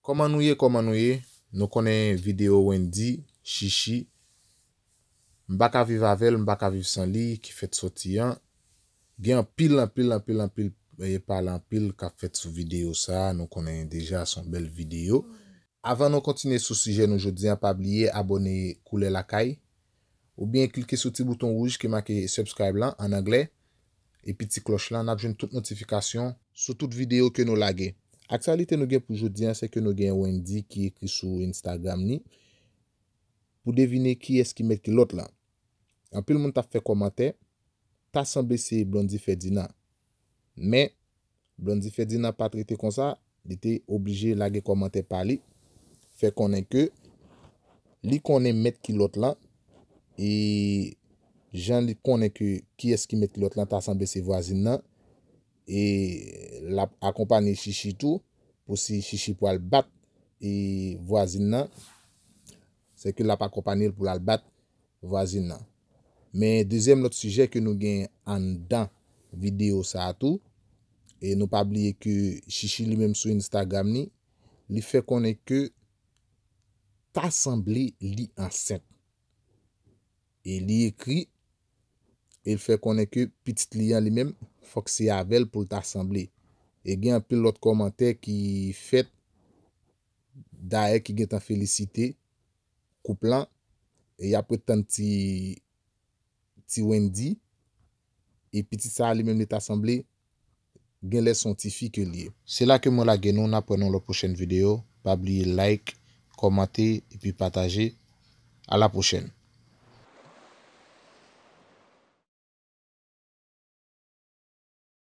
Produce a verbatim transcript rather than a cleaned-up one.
Kòman nou ye, kòman nou ye? Nou konnen videyo Wendy, Chichi, m pa ka viv avè l, m pa ka viv san li, ki fèt sòti an. Gen anpil, anpil, anpil, anpil, e pale anpil k ap fèt sou videyo sa a. Nou konnen deja se yon bèl videyo. Avan nou kontinye sou sijè nou jodi a, pa bliye abòne Koulè Lakay. Oubyen klike sou ti bouton wouj ki make subscribe lan an anglè, epi ti klòch lan, n ap jwenn tout notifikasyon sou tout videyo ke nou lage. Aktyalite nou gen pou jodi a, se ke nou gen Wendy ki ekri sou Instagram li pou devine kiyès ki mèt kilòt lan. Anpil moun t ap fè kòmantè, ta sanble se Blondy Ferdinand. Men, Blondy Ferdinand pa t rete konsa, li te oblije lage kòmantè pa li, fè konnen ke li konnen mèt kilòt lan, e jan li konnen ke kiyès ki mèt kilòt lan, ta sanble se vwazin nan, e l ap akonpanye Chichi tou, pou si Chichi pral bat, e vwazin nan, se ke l ap akonpanye l pou l al bat vwazin nan. Men dezyèm lòt sijè ke nou gen anndan videyo sa a tou, e nou pa bliye ke Chichi li menm sou Instagram li, li fè konnen ke ta sanble li ansent. E li ekri, e l fè konnen ke pitit li an li menm, fòk se avè l pou l ta sanble. E gen anpil lòt kòmantè ki fèt, dayè ki gentan felisite koup lan, e y ap ret tann ti, ti Wendy, e pitit sa a li menm li ta sanble, genlè se yon tifi ke l ye. Se la ke mwen lage nou, n ap wè nan lòt pwochèn videyo. Pa bliye like, kòmante, epi pataje. A la pwochèn.